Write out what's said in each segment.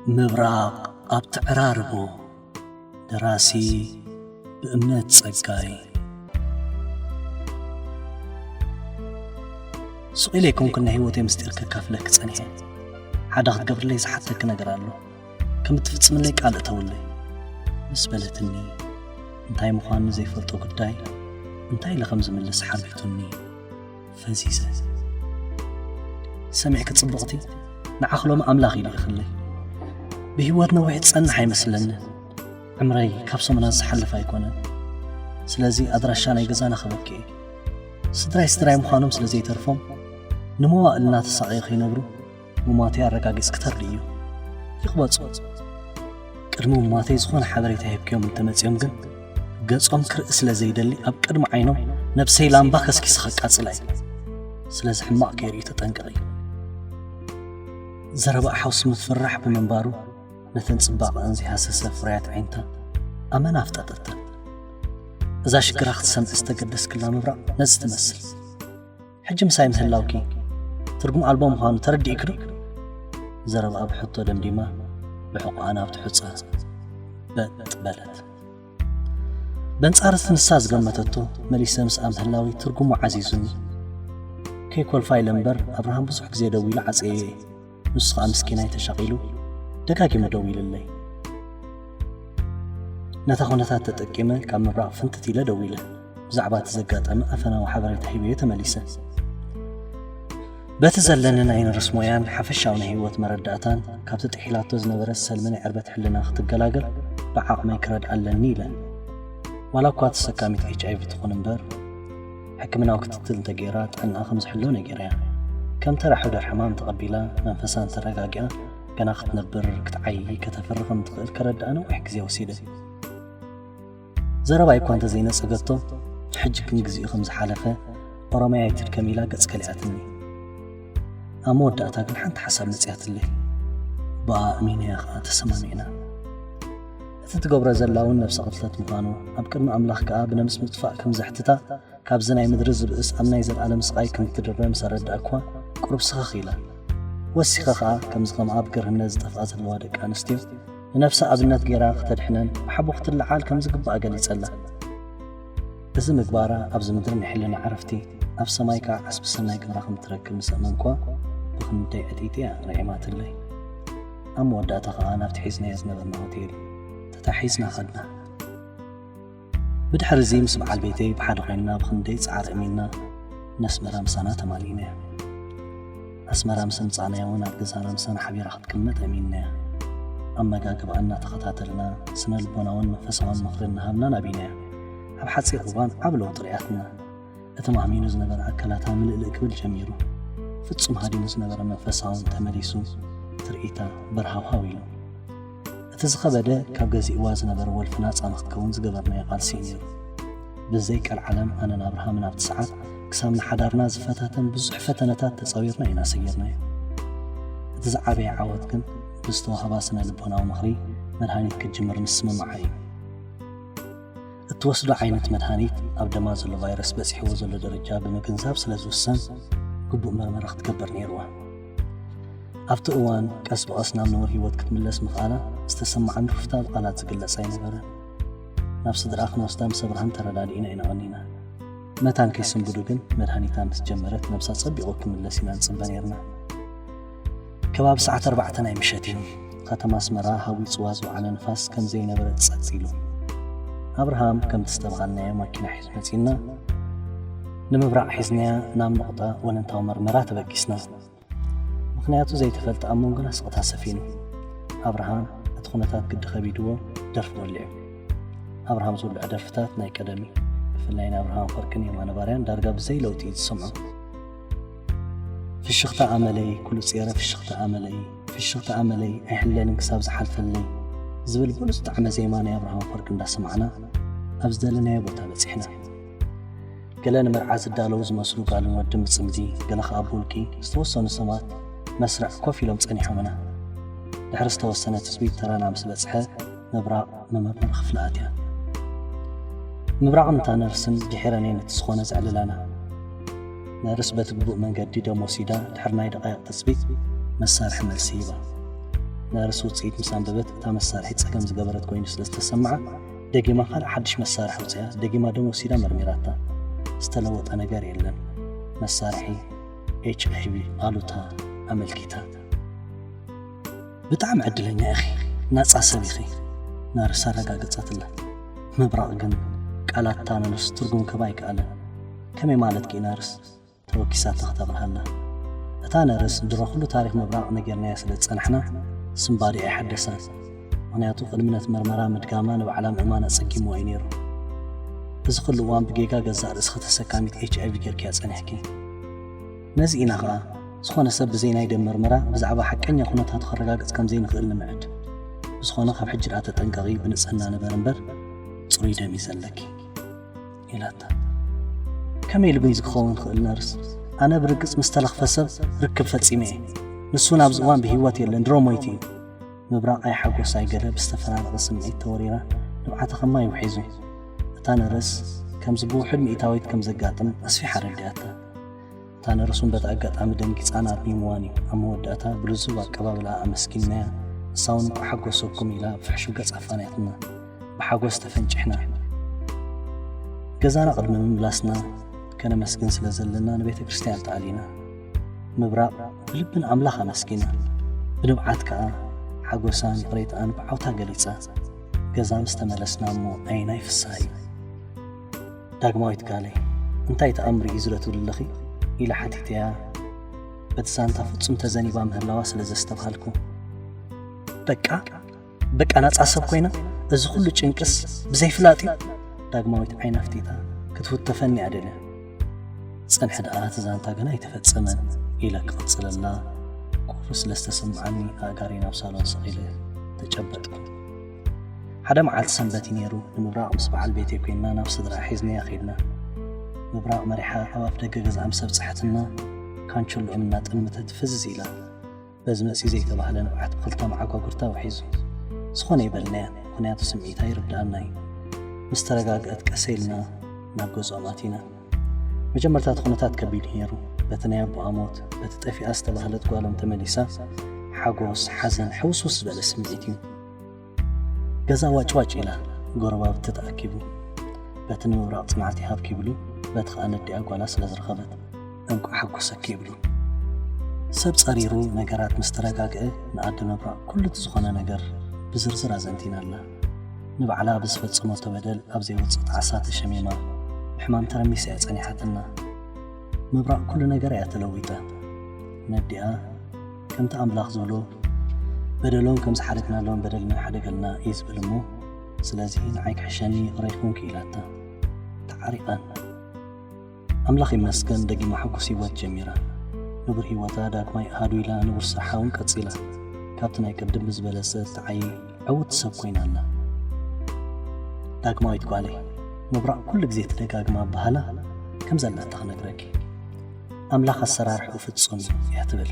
ምብራቕ ኣብ ተዕራርቦ። ደራሲ ብእምነት ጸጋይ። ስቕ ኢለ ኣይኮንኩን ናይ ህይወተይ ምስጢር ከካፍለኪ ጸኒሐ። ሓደ ክትገብርለይ ዝሓተኪ ነገር ኣሎ። ከም እትፍጽምለይ ቃል እተውለይ፣ ምስ በለትኒ፣ እንታይ ምዃኑ ዘይፈልጦ ጉዳይ እንታይ ኢለ ከም ዝምልስ ሓርቢቱኒ። ፈዚዘ። ሰሚዕኪ ጽብቕቲ፣ ንዓኺ ሎሚ ኣምላኽ እዩ ልኢኽለይ። ብህይወት ነዊሕ ዝጸንሕ ኣይመስለንን። ዕምረይ ካብ ሰሙናት ዝሓልፍ ኣይኮነን። ስለዚ ኣድራሻ ናይ ገዛና ክበኪ እየ። ስድራይ ስድራይ ምዃኖም ስለ ዘይተርፎም፣ ንመዋእልና ተሳቕዮ ከይነብሩ፣ ምሟተይ ኣረጋጊጽ ክተርድእዮ። ይቕበጹ። ቅድሚ ምሟተይ ዝኾነ ሓበሬታ ሂብክዮም እንተመጺኦም ግን፣ ገጾም ክርኢ ስለ ዘይደሊ፣ ኣብ ቅድሚ ዓይኖም ነብሰይ ላምባ ከስኪሰ ከቃጽላ እየ። ስለዚ ሕማቕ ከይርእዩ ተጠንቀቒ። ዘረባ ሓውሲ ምፍራሕ ብምንባሩ፣ ነተን ጽባቐኣን ዘይሃሰሰ ፍርያት ዓይንታ ኣመና ኣፍጠጠተን። እዛ ሽግራ ክትሰምዒ ዝተገደስክላ ምብራቕ ነዚ ትመስል። ሕጂ ምሳይ ምህላውኪ ትርጉም ኣልቦ ምዃኑ ተረዲእኪ ዶ? ዘረባኣ ብሕቶ ደምዲማ፣ ብሕቖኣ ናብቲ ሑጻ በጥ በለት። በንጻር እቲ ንሳ ዝገመተቶ መሊሰ ምስኣ ምህላዊ ትርጉሙ ዓዚዙኒ። ከይኮልፋ ኢለ እምበር፣ ኣብርሃም ብዙሕ ግዜ ደዊሉ ዓጸየዮ እዩ። ንሱ ኸኣ ምስኪናይ ተሻቒሉ ደጋጊሙ ደዊሉለይ። ነታ ኹነታት ተጠቂመ ካብ ምብራቕ ፍንትት ኢለ ደዊለ። ብዛዕባ እቲ ዘጋጠመ ኣፈናዊ ሓበሬታ ሂበዮ ተመሊሰ። በቲ ዘለኒ ናይ ነርስ ሞያን ሓፈሻዊ ናይ ህይወት መረዳእታን፣ ካብቲ ጥሒላቶ ዝነበረት ሰልሚ ናይ ዕርበት ሕልና ክትገላገል ብዓቕመይ ክረድኣ ኣለኒ ኢለ። ዋላ እኳ ተሰካሚት ኤች ኣይ ቪ ትኹን እምበር፣ ሕክምናዊ ክትትል እንተገይራ ጥዕናኣ ከም ዝሕሎ ነጊረያ። ከም ተራ ሕዱር ሕማም ተቐቢላ መንፈሳ እንተረጋጊኣ፣ ገና ክትነብር፣ ክትዓዪ፣ ከተፍሪ ከም ትኽእል ከረድኣ ነዊሕ ግዜ ወሲደ። ዘረባይ እኳ እንተዘይነጸገቶ፣ ሕጂ ግን ግዜኡ ከም ዝሓለፈ፣ ኦሮማይ ኣይትድከም ኢላ ገጽ ከሊኣትኒ። ኣብ መወዳእታ ግን ሓንቲ ሓሳብ መጺኣትለይ። ብኣ ኣሚነያ ኸኣ ተሰማሚዕና። እቲ ትገብሮ ዘላ እውን ነብሰ ቅትለት ምዃኑ፣ ኣብ ቅድሚ ኣምላኽ ከኣ ብነብስ ምጥፋእ ከም ዘሕትታ፣ ካብዚ ናይ ምድሪ ዝብእስ ኣብ ናይ ዘለኣለም ስቓይ ከም እትድረ ምስ ኣረድኣኳ፣ ቁሩብ ስኽኽ ኢላ። ወሲኸ ኸኣ፣ ከምዚ ከም ኣብ ገርህነት ዝጠፍኣ ዘለዋ ደቂ ኣንስትዮ፣ ንነብሳ ኣብነት ገይራ ክተድሕነን ብሓቦ ክትለዓል ከም ዝግብኣ ገሊጸላ። እዚ ምግባራ ኣብዚ ምድሪ ናይ ሕልና ዕረፍቲ፣ ኣብ ሰማይ ከኣ ዓስቢ ሰናይ ግብራ ከም ትረክብ ምስ ኣመንኳ፣ ብኽንደይ ዕጢጢ እያ ርዒማትለይ። ኣብ መወዳእታ ከኣ ናብቲ ሒዝናዮ ዝነበርና ሆቴል ተታሒዝና ኸድና። ብድሕሪ እዚ ምስ በዓል ቤተይ ብሓደ ኮይንና ብኽንደይ ጻዕሪ እሚንና ነስመራ ምሳና ተማሊእናያ። ኣስመራ ምስ ኣምጻእናያ እውን ኣብ ገዛና ምሳና ሓቢራ ክትቅመጥ ኣሚንናያ። ኣመጋግባኣ እናተኸታተልና ስነ ልቦናውን መንፈሳውን ምኽሪ እናሃብና ናቢናያ። ኣብ ሓጺር እዋን ዓቢ ለውጢ ርኣትና። እቲ ማህሚኑ ዝነበረ ኣካላታ ምልእልእ ክብል ጀሚሩ። ፍጹም ሃዲሙ ዝነበረ መንፈሳ እውን ተመሊሱ ትርኢታ በርሃውሃው ኢሉ። እቲ ዝኸበደ ካብ ገዚእዋ ዝነበረ ወልፊ ናጻ ንክትከውን ዝገበርናዮ ቃልሲ እዩ ነይሩ። ብዘይ ቀልዓለም ኣነን ኣብርሃምን ኣብቲ ሰዓት ክሳብ ንሓዳርና ዝፈታተን ብዙሕ ፈተነታት ተጻዊርና ኢና ሰጊርናዮ። እቲ ዝዓበየ ዓወት ግን ብዝተዋህባ ስነ ልቦናዊ ምኽሪ መድሃኒት ክትጅምር ምስምማዓ እዩ። እትወስዶ ዓይነት መድሃኒት ኣብ ደማ ዘሎ ቫይረስ በጺሕዎ ዘሎ ደረጃ ብምግንዛብ ስለ ዝውሰን ግቡእ መርመራ ክትገብር ነይርዋ። ኣብቲ እዋን ቀስ ብቐስ ናብ ንቡር ህይወት ክትምለስ ምኽኣላ ዝተሰምዓኒ ሩፍታ ብቓላት ዝግለጽ ኣይነበረን። ናብ ስድራ ክንወስዳ ምስ ኣብርሃም ተረዳዲእና ኢና ቀኒና። መታን ከይስንብዱ ግን መድሃኒታ ምስ ጀመረት ነብሳ ጸቢቑ ክምለስ ኢና ንጽበ ነይርና። ከባቢ ሰዓት ኣርባዕተ ናይ ምሸት እዩ። ከተማ ኣስመራ ሃዊጽዋ ዝወዓለ ንፋስ ከም ዘይነበረ ጸጥ ኢሉ። ኣብርሃም ከምቲ ዝተባሃልናዮ ማኪና ሒዙ መጺእና ንምብራቕ ሒዝናያ ናብ ነቑጣ ወለንታዊ መርመራ ተበጊስና። ምኽንያቱ ዘይተፈልጠ ኣብ መንጎና ስቕታ ሰፊኑ። ኣብርሃም እቲ ኩነታት ግዲ ከቢድዎ ደርፊ ወሊዑ። ኣብርሃም ዝውልዑ ደርፍታት ናይ ቀደም እዩ። ብፍላይ ንኣብርሃም ኣፈወርቅን የማነ ባርያን ዳርጋ ብዘይ ለውጢ እዩ ዝሰምዖ። ፍሽኽታ ኣመለይ፣ ኩሉ ጼረ ፍሽኽታ ኣመለይ፣ ፍሽኽታ ኣመለይ፣ ኣይሕለልን ክሳብ ዝሓልፈለይ ዝብል ብሉጽ ጣዕመ ዜማ ናይ ኣብርሃም ኣፈወርቂ እንዳሰማዕና ኣብ ዝደለናዮ ቦታ በጺሕና። ገለ ንመርዓ ዝዳለዉ ዝመስሉ ጓልን ወድን ብጽምዲ፣ ገለ ከኣ ብውልቂ ዝተወሰኑ ሰባት መስርዕ ኮፍ ኢሎም ጸኒሖምና። ድሕሪ ዝተወሰነ ትጽቢት ተራና ምስ በጽሐ፣ ምብራቕ መመርመሪ ክፍሊ ኣትያ። ምብራቕን እታ ነርስን ድሒረን እየን እቲ ዝኾነ ዘዕልላና። ነርስ በቲ ግቡእ መንገዲ ደም ወሲዳ ድሕሪ ናይ ደቓይቕ ትጽቢት መሳርሒ መልሲ ሂባ። ነርስ ውፅኢት ምስ ኣንበበት፣ እታ መሳርሒ ፀገም ዝገበረት ኮይኑ ስለ ዝተሰምዓ፣ ደጊማ ካልእ ሓድሽ መሳርሒ ኣውፂኣ፣ ደጊማ ደም ወሲዳ መርሚራታ። ዝተለወጠ ነገር የለን። መሳርሒ ኤች ኣይ ቪ ኣሉታ ኣመልኪታ። "ብጣዕሚ ዕድለኛ ኢኺ፣ ናጻ ሰብ ኢኺ" ነርስ ኣረጋገጸትላ። ምብራቕ ግን ቃላት እታ ነርስ ትርጉም ክህባ ኣይከኣለን። "ከመይ ማለትኪ?" ነርስ ተወኪሳታ ክተብርሃላ። እታ ነርስ ድሮ ኩሉ ታሪኽ ምብራቕ ነጊርናያ ስለ ዝጸናሕና፣ ስንባዲ ኣይሓደሳን። ምኽንያቱ ቅድሚ ነቲ መርመራ ምድጋማ ንባዕላ ምእማን ኣጸጊምዋ እዩ ነይሩ። "እዚ ኩሉ እዋን ብጌጋ ገዛእ ርእስኺ ተሰካሚት ኤች ኣይ ቪ ጌርክያ ጸኒሕኪ። ነዚ ኢና ኸኣ ዝኾነ ሰብ ብዘይ ናይ ደም መርመራ ብዛዕባ ሓቀኛ ኩነታቱ ከረጋግጽ ከም ዘይንኽእል ንምዕድ። ብዝኾነ ካብ ሕጂ ደኣ ተጠንቀቒ፣ ብንጽህና ንበሪ እምበር ጽሩይ ደም እዩ ዘለኪ" ኢላታ። "ከመይ ኢሉ ግን እዚ ክኸውን ክኽእል ነርስ? ኣነ ብርግጽ ምስ ተለኽፈ ሰብ ርክብ ፈጺመ እየ። ንሱ እውን ኣብዚ እዋን ብህይወት የለን፣ ድሮ ሞይቱ እዩ" ምብራቕ ኣይሓጎስ ኣይገለ ብዝተፈራረቐ ስምዒት ተወሪራ ንብዓታ ከማይ ውሒዙ። እታ ነርስ ከምዚ ብውሑድ ሚእታዊት ከም ዘጋጥም ኣስፊሓ ኣረዲኣታ። እታ ነርስ እውን በቲ ኣጋጣሚ ደንጊጻን ኣድሚምዋን እዩ። ኣብ መወዳእታ ብልዙብ ኣቀባብላ ኣመስጊንናያ። ንሳ እውን "እንቋዕ ሓጎሰኩም" ኢላ ብፍሕሹው ገጻ ኣፋንያትና። ብሓጎስ ተፈንጭሕና። ገዛና ቅድሚ ምምላስና ከነመስግን ስለ ዘለና ንቤተ ክርስቲያን ተኣሊና። ምብራቕ ብልቢ ንኣምላኽ ኣመስጊና። ብንብዓት ከኣ ሓጎሳን ይቕሬታኣን ብዓውታ ገሊጻ። ገዛ ምስ ተመለስና እሞ ኣየናይ ፍስሃ እዩ። ዳግማዊት ጋለይ፣ "እንታይ ተኣምር እዩ ዝለ ትብሊ ኣለኺ?" ኢለ ሓቲተያ። በቲ ዛንታ ፍጹም ተዘኒባ ምህላዋ ስለ ዘስተብሃልኩ፣ "በቃ፣ በቃ ናጻ ሰብ ኮይና፣ እዚ ኩሉ ጭንቅስ ብዘይ ፍላጥ እዩ?" ዳግማዊት ዓይና ኣፍጢጣ ክትውተፈኒ እያ ደልያ። "ጽንሒ ደኣ እቲ ዛንታ ገና ኣይተፈጸመን" ኢለ ክቕጽለላ ቁሪ ስለ ዝተሰምዓኒ ኣእጋረይ ናብ ሳሎን ሰቒለ ተጨበጥኩ። ሓደ መዓልቲ ሰንበት እዩ ነይሩ። ንምብራቕ ምስ በዓል ቤተይ ኮይንና ናብ ስድራ ሒዝናያ ከይድና። ምብራቕ መሪሓ ኣብ ኣፍ ደገ ገዛ ምስ ኣብጽሐትና፣ ካንቸሎኦም እናጠመተት ፍዝዝ ኢላ። በዚ መጺ ዘይተባህለ ንብዓት ብኽልተ መዓጓጉርታ ውሒዙ። ዝኾነ ይበልናያ፣ ምኽንያቱ ስምዒታ ይርድኣና እዩ። ምስ ተረጋግአት ቀሰ ኢልና ናብ ገዝኦም ኣቲና። መጀመርታ እቲ ኩነታት ከቢድ እዩ ነይሩ። በቲ ናይ ኣቦኣ ሞት፣ በቲ ጠፊኣ ዝተባህለት ጓሎም ተመሊሳ፣ ሓጎስ፣ ሓዘን፣ ሕውስውስ ዝበለ ስምዒት እዩ። ገዛ ዋጭዋጭ ኢላ፣ ጎረባብቲ ተኣኪቡ። በቲ ንምብራቕ ጽንዓት ይሃብኪ ይብሉ፣ በቲ ኸኣ ነዲኣ ጓላ ስለ ዝረኸበት፣ "እንቋዕ ሓጎሰኪ" ይብሉ። ሰብ ጸሪሩ ነገራት ምስ ተረጋግአ፣ ንኣደ ምብራቕ ኩሉ እቲ ዝኾነ ነገር ብዝርዝር ኣዘንቲናላ። ንባዕላ ብዝፈጸመቶ በደል ኣብ ዘይወጽእ ጣዕሳ ተሸሚማ፣ ብሕማም ተረሚሳ እያ ጸኒሓትና። ምብራቕ ኩሉ ነገር እያ ተለዊጣ። ነዲኣ፣ ከምቲ ኣምላኽ ዝብሎ፣ "በደሎም ከም ዝሓደግናሎም በደልና ይሓደገልና" እዩ ዝብል እሞ፣ ስለዚ ንዓይ ክሕሸኒ ይቕረ ኢልኩንኪ ኢላታ። ተዓሪቐን። ኣምላኽ ይመስገን፣ ደጊማ ሕጉስ ህይወት ጀሚራ። ንቡር ህይወታ ዳግማይ ኣሃዱ ኢላ፣ ንቡር ስርሓ እውን ቀጺላ። ካብቲ ናይ ቅድም ብዝበለጸ እትዓዪ ዕውቲ ሰብ ኮይና ኣላ። ዳግማዊት ጓለይ፣ ምብራቕ ኩሉ ግዜ ትደጋግማ ኣበሃህላ ከም ዘላታ ክነግረኪ። ኣምላኽ ኣሰራርሕኡ ፍጹም እዩ እያ ትብል።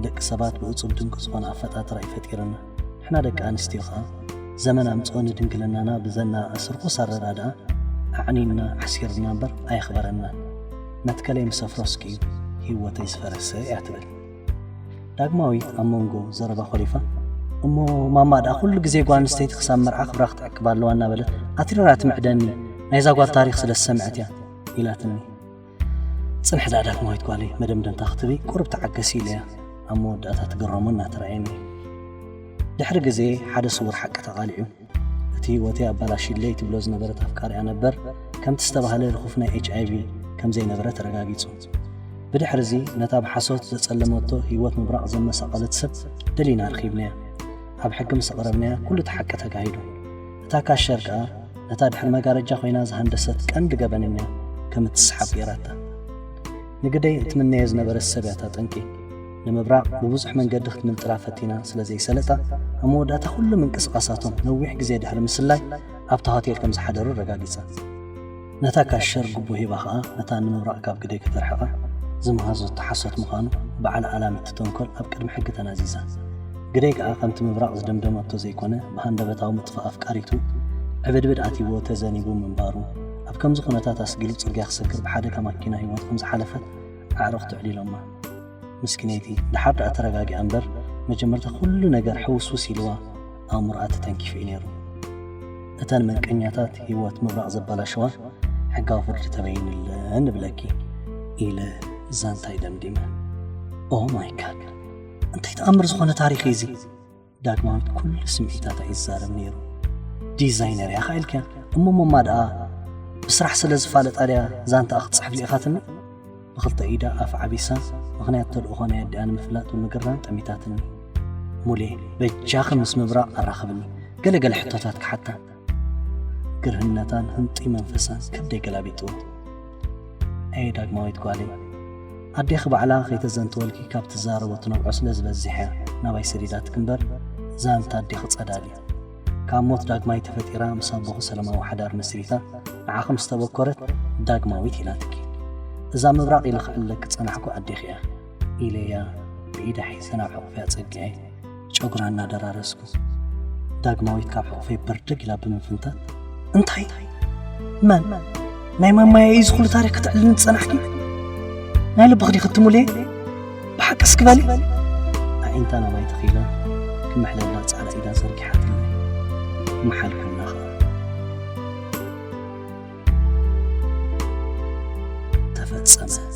ደቂ ሰባት ብእጹብ ድንቂ ዝኾነ ኣፈጣጥራ እዩ ፈጢሩና። ንሕና ደቂ ኣንስትዮ ኸኣ ዘመን ኣምጽኦ ንድንግልናና ብዘናእስ ርኹስ ኣረዳድኣ ኣዕኒንና ኣሕሲሩና እምበር ኣየኽበረናን። መትከለይ ምስ ኣፍረስኩ እዩ ህይወተይ ዝፈረሰ እያ ትብል። ዳግማዊት ኣብ መንጎ ዘረባ ኮሊፋ፣ "እሞ ማማ ደኣ ኩሉ ግዜ ጓል ኣንስተይቲ ክሳብ መርዓ ክብራ ክትዕቅብ ኣለዋ እናበለት ኣትሪራ ትምዕደኒ፣ ናይዛ ጓል ታሪኽ ስለ ዝሰምዐት እያ" ኢላትኒ። "ጽንሒ ደኣ ዳግማዊት ጓለይ፣ መደምደምታ ክትህቢ ቁሩብ ተዓገሲ" ኢለያ። ኣብ መወዳእታ ትግረሞ እናተራእየኒ። ድሕሪ ግዜ ሓደ ስዉር ሓቂ ተቓሊዑ። እቲ ህይወተይ ኣባላሽዩለይ ትብሎ ዝነበረት ኣፍቃሪኣ ነበር፣ ከምቲ ዝተባህለ ልኹፍ ናይ ኤች ኣይ ቪ ከም ዘይነበረ ተረጋጊጹ። ብድሕርዚ ነታ ብሓሶት ዘጸለመቶ ህይወት ምብራቕ ዘመሳቐለት ሰብ ደሊና ረኺብናያ። ኣብ ሕጊ ምስ ኣቕረብናያ ኩሉ እቲ ሓቂ ተጋሂዱ። እታ ካሸር ከኣ ነታ ድሕሪ መጋረጃ ኮይና ዝሃንደሰት ቀንዲ ገበነኛ ከም እትስሓብ ገይራታ። ንግደይ እትምነዮ ዝነበረት ሰብ እያ እታ ጠንቂ። ንምብራቕ ብብዙሕ መንገዲ ክትምንጥላ ፈቲና ስለ ዘይሰለጣ፣ ኣብ መወዳእታ ኩሉ ምንቅስቓሳቶም ነዊሕ ግዜ ድሕሪ ምስላይ ኣብታ ሆቴል ከም ዝሓደሩ ኣረጋጊጻ። ነታ ካሸር ጉቦ ሂባ ኸኣ ነታ ንምብራቕ ካብ ግደይ ከተርሕቓ ዝመሃዘቶ ሓሶት ምዃኑ በዓል ኣላሚት ተንኮል ኣብ ቅድሚ ሕጊ ተናዚዛ። ግደይ ከኣ ከምቲ ምብራቕ ዝደምደመቶ ዘይኮነ፣ ብሃንደበታዊ ምጥፋእ ኣፍቃሪቱ ዕብድብድ ኣትይዎ ተዘኒቡ ምንባሩ፣ ኣብ ከምዚ ኩነታት ኣስጊሉ ጽርግያ ክሰግር ብሓደጋ ማኪና ህይወቱ ከም ዝሓለፈት ኣዕሩኽቱ ኣዕሊሎማ። ምስኪነይቲ፣ ደሓር ደኣ ተረጋጊኣ እምበር፣ መጀመርታ ኩሉ ነገር ሕውስውስ ኢልዋ ኣእምሮኣ ተተንኪፉ እዩ ነይሩ። እተን መንቀኛታት ህይወት ምብራቕ ዘበላሸዋ ሕጋዊ ፍርዲ ተበይንለን ንብለኪ ኢለ ዛንታይ ደምዲመ። ኦ ማይ ጋድ፣ እንታይ ተኣምር ዝኾነ ታሪኽ እዩ እዚ? ዳግማዊት ኩሉ ስምዒታታ እዩ ዝዛረብ ነይሩ። ዲዛይነር እያ ኢልክያ እሞ፣ ሞማ ደኣ ብስራሕ ስለ ዝፋለጣ ድያ ዛንታኣ ክትጽሕፍ ልኢኻትኒ? ብኽልተ ኢዳ ኣፍ ዓቢሳ፣ ምኽንያት ተልእኾ ናይ ኣዲኣ ንምፍላጥ ብምግራም ጠሚታትኒ። ሙሌ፣ በጃኺ ምስ ምብራቕ ኣራኽብኒ፣ ገለ ገለ ሕቶታት ክሓታ። ግርህነታን ህንጡይ መንፈሳን ከብደይ ገላቢጥዎ። ኣየ ዳግማዊት ጓለይ፣ ኣዴኺ ባዕላ ከይተዘንተወልኪ ካብ ትዛረቦ ትነብዖ ስለ ዝበዝሕ እያ ናባይ ሰዲዳትኪ እምበር፣ ዛንታ ኣዴኺ ጸዳል እዩ። ካብ ሞት ዳግማይ ተፈጢራ ምስ ኣቦኺ ሰላማዊ ሓዳር መስሪታ ንዓኺ ምስ ተበኮረት ዳግማዊት ኢላትኪ። እዛ ምብራቕ ኢለ ክዕለኪ ጸናሕኩ ኣዴኺ እያ ኢለያ ብኢዳ ሒዘ ናብ ሕቑፈይ ኣጸጊዐ ጨጉራ እናደራረስኩ። ዳግማዊት ካብ ሕቑፈይ በርደግ ኢላ ብምፍንታት፣ እንታይ? መን? ናይ ማማየ እዩ እዚ ኩሉ ታሪኽ ክትዕልኒ ዝጸናሕኪ? ናይ ልብኺ ዲኺ ትሙልየ? ብሓቂ እስኪ በሊ። ኣዒንታ ናባይ ተኺላ ክምሕለላ ጻዕዳ ኢዳ ዘርጊሓትለይ። ምሓልኩላ ኸኣ። ተፈጸመ።